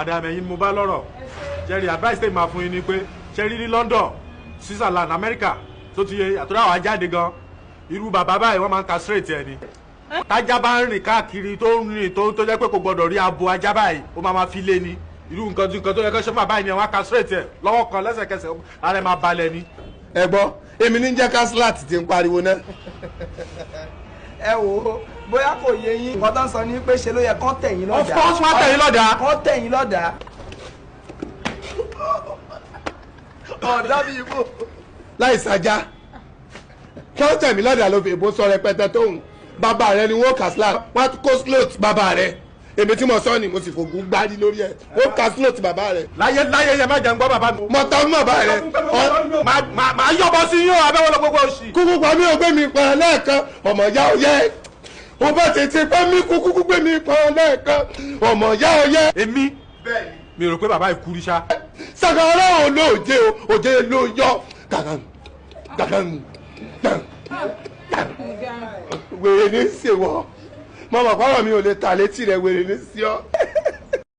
Madam, ẹ̀yin mo bá lọ́rọ̀. Jerry, advice tèmi máa fún yín ni pé ṣe rí ní London, Switzerland, America tó ti yẹ àtúrà àwọn ajáde gan, irú bàbá báyìí wọ́n máa ń castrate ẹ ni. Tájá bá ń rìn káàkiri tó ń rìn tó jẹ́ pé kò gbọ́dọ̀ rí abo ajá báyìí, ó máa fi lé ni. Irú nǹkan tí nǹkan tó yẹ kó ṣe fún bàbá yìí ni wọ́n á castrate ẹ lọ́wọ́ kan lẹ́sẹ̀kẹsẹ̀, ara ẹ máa balẹ̀ ni. Ẹ gbọ́, èmi ní jẹ́ kásílàtì ti ń pariwo náà. Ẹ wò ó, bóyá kò yé yín, nǹkan tó ń sọ ni pé ṣe ló yẹ kán tẹ̀ yín lọ́dà. Of course, wọ́n tẹ̀ yín lọ́dà. Kán tẹ̀ yín lọ́dà. Ọ̀dà bíi ibò. Láì sajá kí wọ́n tẹ̀ mí lọ́dà ló fi ìbò sọ rẹpẹtẹ tóun. Bàbá rẹ ni wọ́n kásílàtì, wọ́n á kó slot bàbá rẹ. Èmi tí mo sọ ni mo sì fògùn gbárí lórí ẹ, wọ́n kásílòtì bàbá rẹ. Láyé láyé yẹn, má jẹun gbọ́ bàbá mi. Mo tọ́ mọ́ bàbá rẹ. Màá yọ̀bọ sí yín o, abẹ́wọ́lọ́ gbogbo òsì. Kúkú pa mí, ò gbé mi pa lẹ́ẹ̀kan, ọmọ ìyá ò yẹ. O bá tètè pẹ́ mi, kúkú gbé mi pa lẹ́ẹ̀kan, ọmọ ìyá ò yẹ. Èmi mi rò pé bàbá yìí kú rí ṣá. Sàkàrà ò lóòjé o, òjé ló yọ gàgàn gàgàn gàgàn. Wèrè ní í ṣèwọ, mo mọ̀ pọ́nrọ̀ mi ò lè ta létí rẹ̀, wèrè ní sí ọ.